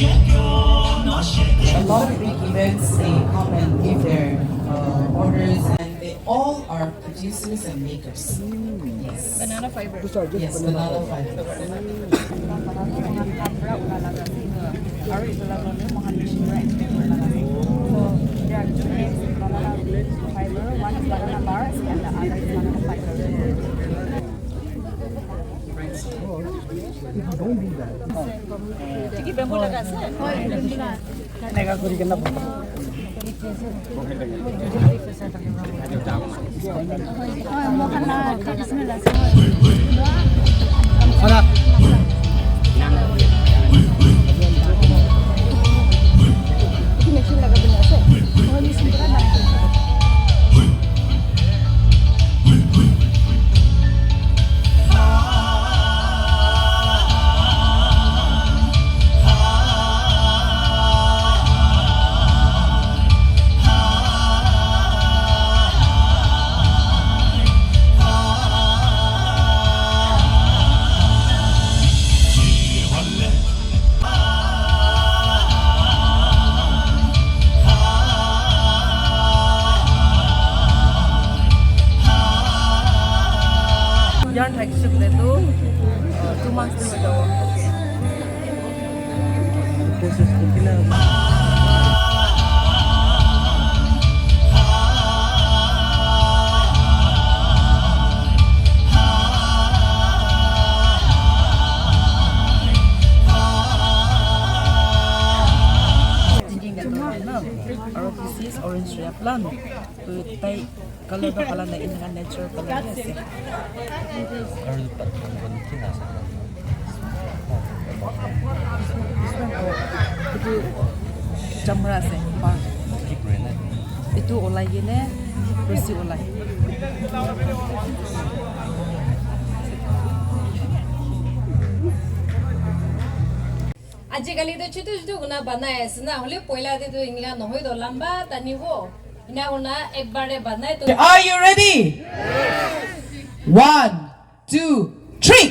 A lot of big events, they come and give their orders, and they all are producers and makers. Yes. Banana fiber. Yes, banana fiber. আৰু এইটো লগতে মহান machine পৰা explain কৰিব লগা আছে। So there are two names in banana fiber. One is banana bars and the other is banana fiber. Yarn থাকিছে বোলেতো 2 months হৈ যাব। প্ৰচেছটো কিনা হ'ব? Thinking that no, আৰু this is orange red plant. তো তাই color ba kala na in natural color আছে। আৰু পাত কি আছে? This one, oh, এইটো চামৰা আছে bark. কি কৰে নাই? এইটো ওলাই কিনে ৰছী ওলাই। আজিকালিতো ছোটো ছোটো গুণা বানাই আছে না, হ'লে পয়লাতেতো এনেকা নহয় তো, লম্বা টানিব এনা গুণা একবাৰে বানাই তো। Are you ready? One, two, three.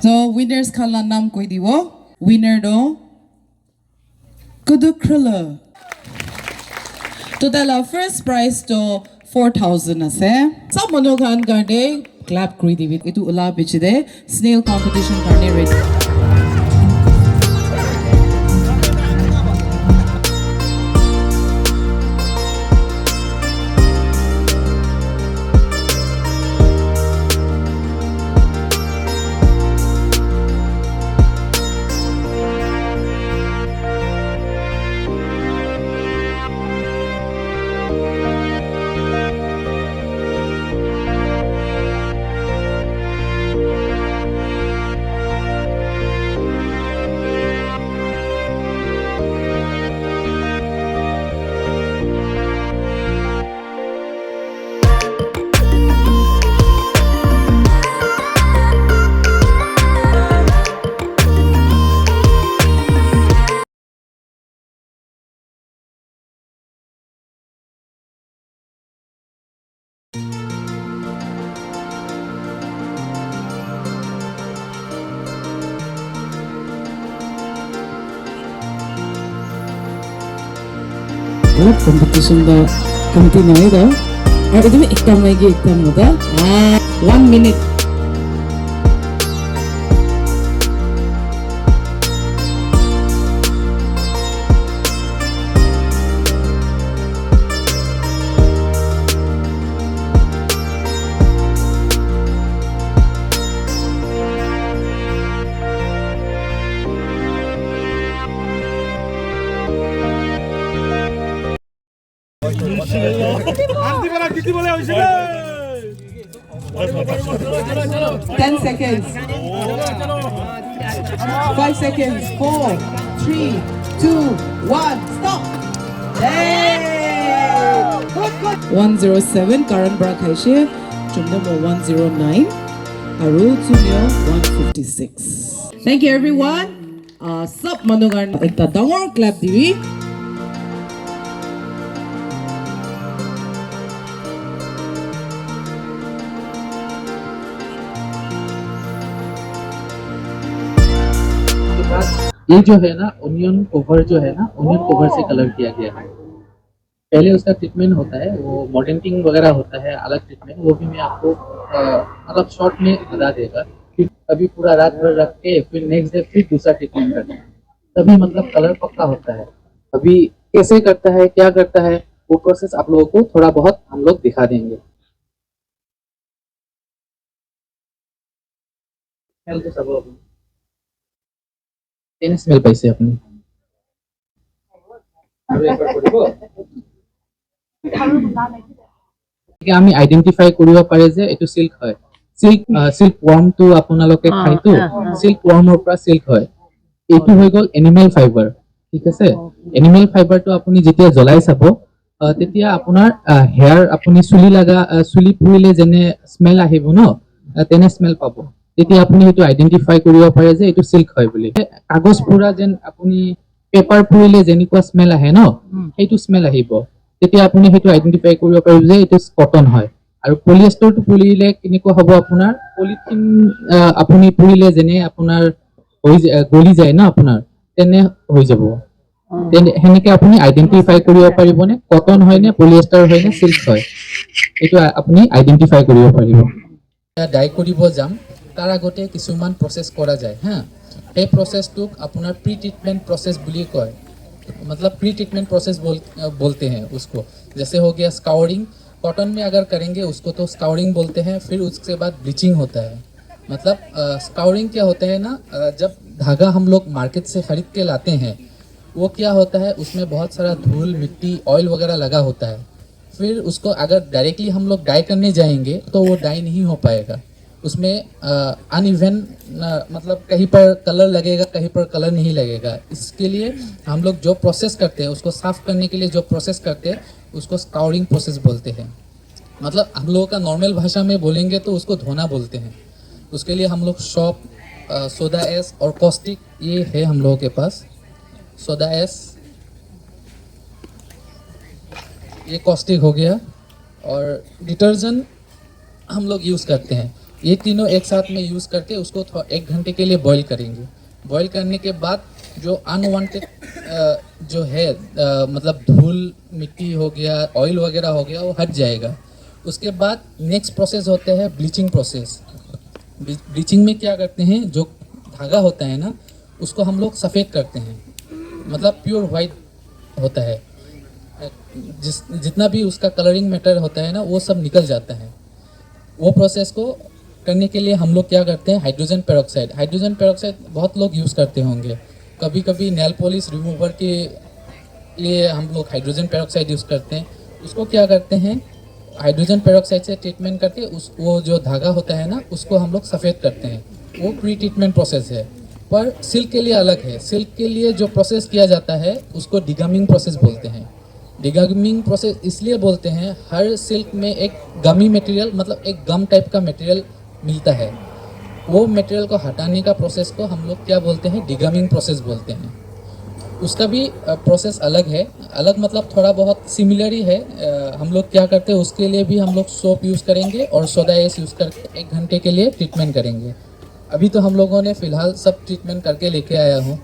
So winners khan la নাম কৈ দিব। Winner do Kudukrula. তো তালা first prize to 4000 আছে। সব মানুহ খান কাৰণে clap কৰি দিবি। এইটো ওলা পিছতে snail competition কাৰণে ready. Competition the committee নহয় তো। আৰু এইটো একটা মাইকী একটা মতা। 1 minute. 10 seconds. 5 seconds. Four, three, two, one. Stop. Hey! Good, good. 107 Karan পৰা খাইছে, Chumdamo 109 আৰু Chumyo 156. Thank you, everyone. চব মানুহ কাৰণে একটা ডাঙৰ ক্লেপ দিবি। के बाद ये जो है ना, ओनियन कवर जो है ना, ओनियन कवर से कलर किया गया है। पहले उसका ट्रीटमेंट होता है, वो मॉर्डेंटिंग वगैरह होता है, अलग ट्रीटमेंट। वो भी मैं आपको मतलब शॉर्ट में बता देगा कि अभी पूरा रात भर रख के फिर नेक्स्ट डे फिर दूसरा ट्रीटमेंट करना है, तभी मतलब कलर पक्का होता है। अभी कैसे करता है, क्या करता है, वो प्रोसेस आप लोगों को थोड़ा बहुत हम लोग दिखा देंगे। স্মেলটো চাব আপুনি, কেনে স্মেল পাইছে আপুনি? আৰু একবাৰ কৰিব। গতিকে আমি আইডেন্টিফাই কৰিব পাৰে যে এইটো চিল্ক হয়। চিল্ক ৱৰ্মটো আপোনালোকে খাইতো, চিল্ক ৱৰ্মৰ পৰা চিল্ক হয়। এইটো হৈ গ'ল এনিমেল ফাইবাৰ, ঠিক আছে? এনিমেল ফাইবাৰটো আপুনি যেতিয়া জ্বলাই চাব, তেতিয়া আপোনাৰ হেয়াৰ, আপুনি চুলি লগা চুলি পুৰিলে যেনে স্মেল আহিব ন, তেনে স্মেল পাব। তেতিয়া আপুনি সেইটো আইডেন্টিফাই কৰিব পাৰে যে এইটো চিল্ক হয় বুলি। কাগজ পুৰা যেন, আপুনি পেপাৰ পুৰিলে যেনেকুৱা স্মেল আহে ন, সেইটো স্মেল আহিব। তেতিয়া আপুনি সেইটো আইডেন্টিফাই কৰিব পাৰিব যে এইটো কটন হয়। আৰু পলিয়েষ্টাৰটো পুৰিলে কেনেকুৱা হ'ব? আপোনাৰ পলিথিন আপুনি পুৰিলে যেনে আপোনাৰ হৈ গলি যায় ন আপোনাৰ, তেনে হৈ যাব। সেনেকে আপুনি আইডেন্টিফাই কৰিব পাৰিবনে কটন হয় নে পলিয়েষ্টাৰ হয় নে চিল্ক হয়, এইটো আপুনি আইডেন্টিফাই কৰিব পাৰিব। ডাই কৰিব যাম, তাৰ আগতে কিছুমান প্ৰচেছ কৰা যায়। হা, সেই প্ৰচেছটোক আপোনাৰ প্ৰি ট্ৰিটমেণ্ট প্ৰচেছ বুলি কয়, मतलब प्री ट्रीटमेंट प्रोसेस बोलते हैं उसको। जैसे हो गया स्काउरिंग, कॉटन में अगर करेंगे उसको तो स्काउरिंग बोलते हैं। फिर उसके बाद ब्लीचिंग होता है। मतलब स्काउरिंग क्या होता है ना, जब धागा हम लोग मार्केट से ख़रीद के लाते हैं, वो क्या होता है, उसमें बहुत सारा धूल मिट्टी ऑयल वगैरह लगा होता है। फिर उसको अगर डायरेक्टली हम लोग डाई करने जाएंगे तो वो डाई नहीं हो पाएगा। उसमें अनइवन, मतलब कहीं पर कलर लगेगा, कहीं पर कलर नहीं लगेगा। इसके लिए हम लोग जो प्रोसेस करते हैं, उसको साफ़ करने के लिए जो प्रोसेस करते हैं, उसको स्काउरिंग प्रोसेस बोलते हैं। मतलब हम लोगों का नॉर्मल भाषा में बोलेंगे तो उसको धोना बोलते हैं। उसके लिए हम लोग सोप, सोडा एस और कॉस्टिक, ये है हम लोगों के पास सोडा एस, ये कॉस्टिक हो गया और डिटर्जेंट हम लोग यूज़ करते हैं। ये तीनों एक साथ में यूज़ करके उसको 1 घंटे के लिए बॉईल करेंगे। बॉईल करने के बाद जो अनवांटेड जो है, मतलब धूल मिट्टी हो गया, ऑयल वगैरह हो गया, वो हट जाएगा। उसके बाद नेक्स्ट प्रोसेस होते हैं ब्लीचिंग प्रोसेस। ब्लीचिंग में क्या करते हैं, जो धागा होता है ना, उसको हम लोग सफ़ेद करते हैं, मतलब प्योर वाइट होता है। जिस जितना भी उसका कलरिंग मैटर होता है ना, वो सब निकल जाता है। वो प्रोसेस को करने के लिए हम लोग क्या करते हैं, हाइड्रोजन पेरोक्साइड। हाइड्रोजन पेरोक्साइड बहुत लोग यूज़ करते होंगे। कभी कभी नेल पॉलिश रिमूवर के लिए हम लोग हाइड्रोजन पेरोक्साइड यूज़ करते हैं। उसको क्या करते हैं, हाइड्रोजन पेरोक्साइड से ट्रीटमेंट करके उस वो जो धागा होता है ना, उसको हम लोग सफ़ेद करते हैं। वो प्री ट्रीटमेंट प्रोसेस है, पर सिल्क के लिए अलग है। सिल्क के लिए जो प्रोसेस किया जाता है, उसको डिगमिंग प्रोसेस बोलते हैं। डिगमिंग प्रोसेस इसलिए बोलते हैं, हर सिल्क में एक गमी मटेरियल, मतलब एक गम टाइप का मटेरियल मिलता है। वो मटेरियल को हटाने का प्रोसेस को हम लोग क्या बोलते हैं? डिगमिंग प्रोसेस बोलते हैं। उसका भी प्रोसेस अलग है। अलग मतलब थोड़ा बहुत सिमिलर ही है। हम लोग क्या करते हैं, उसके लिए भी हम लोग सोप यूज़ करेंगे और सोडा एस यूज़ करके 1 घंटे के लिए ट्रीटमेंट करेंगे। अभी तो हम लोगों ने फ़िलहाल सब ट्रीटमेंट करके लेके आया हूँ,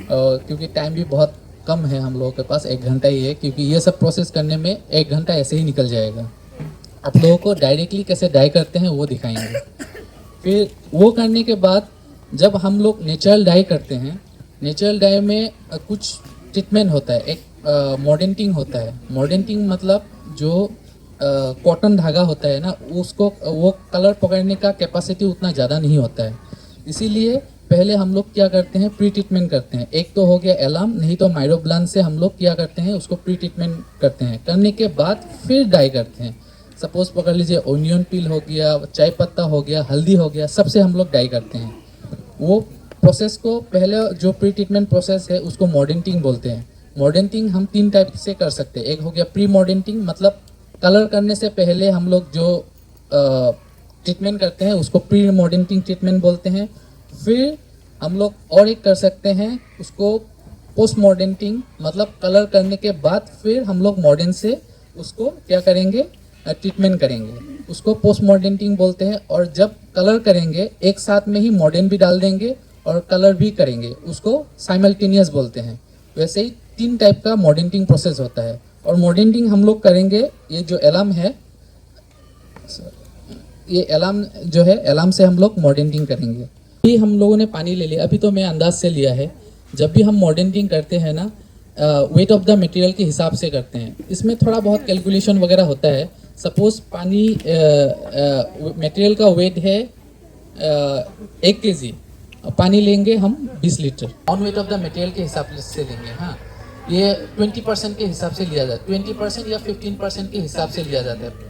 क्योंकि टाइम भी बहुत कम है हम लोगों के पास, 1 घंटा ही है, क्योंकि ये सब प्रोसेस करने में 1 घंटा ऐसे ही निकल जाएगा। आप लोगों को डायरेक्टली कैसे डाई करते हैं वो दिखाएंगे। फिर वो करने के बाद जब हम लोग नेचुरल डाई करते हैं, नेचुरल डाई में कुछ ट्रीटमेंट होता है, एक मॉर्डेंटिंग होता है। मॉर्डेंटिंग मतलब जो कॉटन धागा होता है ना, उसको वो कलर पकड़ने का कैपेसिटी उतना ज़्यादा नहीं होता है। इसीलिए पहले हम लोग क्या करते हैं, प्री ट्रीटमेंट करते हैं। एक तो हो गया एलाम, नहीं तो माइरोब्लान से हम लोग क्या करते हैं, उसको प्री ट्रीटमेंट करते हैं। करने के बाद फिर डाई करते हैं। सपोज पकड़ लीजिए ओनियन पील हो गया, चाय पत्ता हो गया, हल्दी हो गया, सबसे हम लोग डाई करते हैं। वो प्रोसेस को पहले जो प्री ट्रीटमेंट प्रोसेस है उसको मॉर्डेंटिंग बोलते हैं। मॉर्डेंटिंग हम तीन टाइप से कर सकते हैं। एक हो गया प्री मॉर्डेंटिंग, मतलब कलर करने से पहले हम लोग जो ट्रीटमेंट करते हैं उसको प्री मॉर्डेंटिंग ट्रीटमेंट बोलते हैं। फिर हम लोग और एक कर सकते हैं उसको पोस्ट मॉर्डेंटिंग, मतलब कलर करने के बाद फिर हम लोग मॉडर्न से उसको क्या करेंगे, ट्रीटमेंट करेंगे, उसको पोस्ट मॉर्डेंटिंग बोलते हैं। और जब कलर करेंगे एक साथ में ही मॉडर्न भी डाल देंगे और कलर भी करेंगे, उसको साइमल्टेनियस बोलते हैं। वैसे ही तीन टाइप का मॉर्डेंटिंग प्रोसेस होता है। और मॉर्डेंटिंग हम लोग करेंगे, ये जो एलाम है, ये एलाम जो है, एलाम से हम लोग मॉर्डेंटिंग करेंगे। अभी हम लोगों ने पानी ले लिया, अभी तो मैं अंदाज से लिया है। जब भी हम मॉर्डेंटिंग करते हैं ना, वेट ऑफ the material के हिसाब से करते हैं। इसमें थोड़ा बहुत कैलकुलेशन वगैरह होता है। सपोज पानी मटेरियल का वेट है 1 kg, पानी लेंगे हम 20 litre, on weight of the material के हिसाब से लेंगे। हाँ, ये 20% के हिसाब से लिया जाता है, 20% या 15% के हिसाब से लिया जाता है।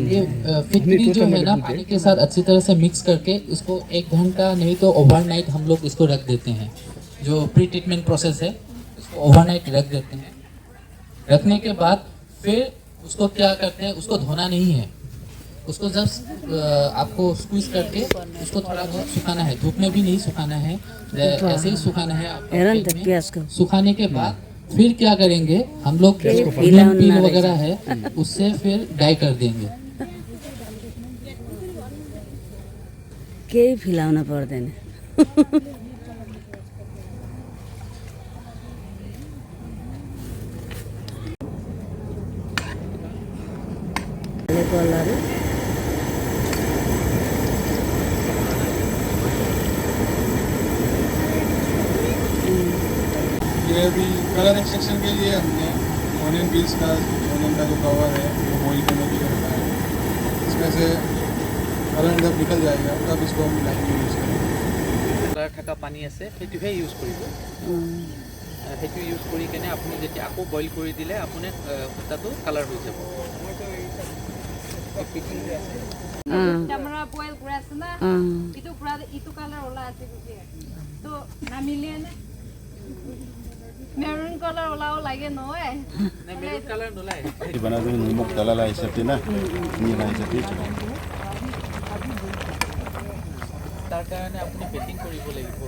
ये फिटकरी जो है ना, पानी के साथ अच्छी तरह से मिक्स करके इसको 1 घंटा नहीं तो ओवरनाइट हम लोग इसको रख देते हैं। जो प्री ट्रीटमेंट प्रोसेस है इसको ओवरनाइट रख देते हैं। रखने के बाद फिर उसको क्या करते हैं, उसको धोना नहीं है, उसको जस्ट आपको स्क्वीज करके उसको थोड़ा बहुत सुखाना है, धूप में भी नहीं सुखाना है, ऐसे ही सुखाना है आपको। सुखाने के बाद फिर क्या करेंगे हम लोग, पील वगैरह है उससे फिर डाई कर देंगे। केही फिलाउन पर्दैन। कलर ये अभी कलर एक्सट्रैक्शन के लिए हमने ऑनियन पील्स का, ऑनियन का जो कवर है वो बॉईल करने के लिए रखा है। इसमें से कलर जब निकल जाएगा तब इसको हम लाइन में यूज़ करेंगे। কালাৰ থকা পানী আছে সেইটোহে ইউজ কৰিব। সেইটো ইউজ কৰি কেনে আপুনি যেতিয়া আকৌ বইল কৰি দিলে আপুনি সূতাটো কালাৰ হৈ যাব। চামৰা বইল কৰা আছে না, ইটো কৰা ইটো কালাৰ ওলা আছে গোটেই, তো নামিলে না মেৰুন কালাৰ ওলাও লাগে নহয়। মেৰুন কালাৰ নোলায়। বনাবলৈ নিমখ ডালা হিচাপে না নীলা হিচাপে তাৰ কাৰণে আপুনি বেটিং কৰিব লাগিব।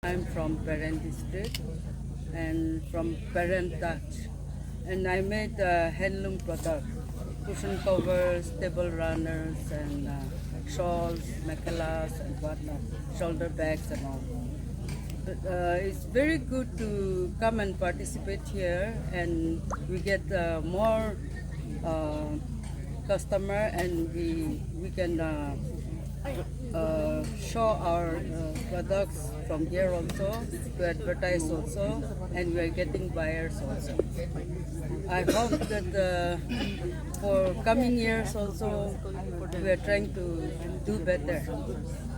I'm from Peren district and from Peren Touch, and I made handloom product, cushion covers, table runners, and shawls, makalas, and whatnot, shoulder bags and all. But, it's very good to come and participate here, and we get more customer, and we can show our products from here also, to advertise also, and we are getting buyers also. I hope that for coming years also we are trying to do better,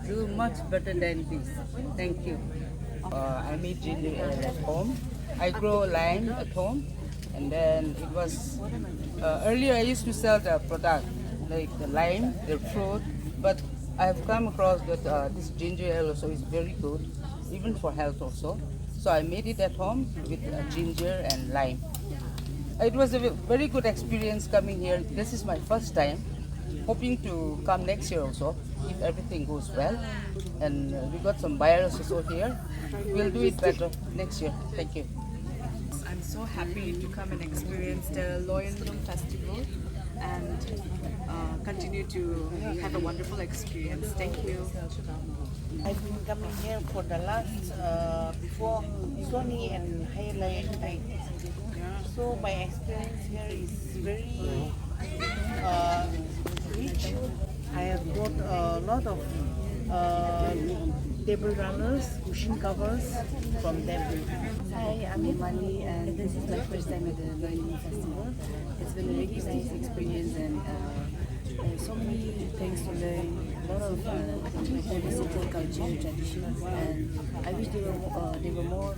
do much better than this. Thank you. I made ginger ale at home. I grow lime at home, and then it was earlier I used to sell the product like the lime, the fruit, but I have come across that this ginger ale also is very good, even for health also. So I made it at home with ginger and lime. It was a very good experience coming here. This is my first time, hoping to come next year also, if everything goes well. And we got some buyers also here. We'll do it better next year. Thank you. I'm so happy to come and experience the Loinloom Festival. And continue to have a wonderful experience. Thank you. I've been coming here for the last before Sony and Highlight night. So my experience here is very rich. I have bought a lot of table runners, cushion covers from them. Hi, I'm Himali and this is my first time at the Loilem Festival. It's been a really nice experience and so many things to learn, a lot of diversity, culture, traditions, and I wish there were more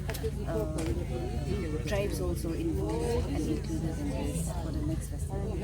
tribes also involved and included in this for the next festival.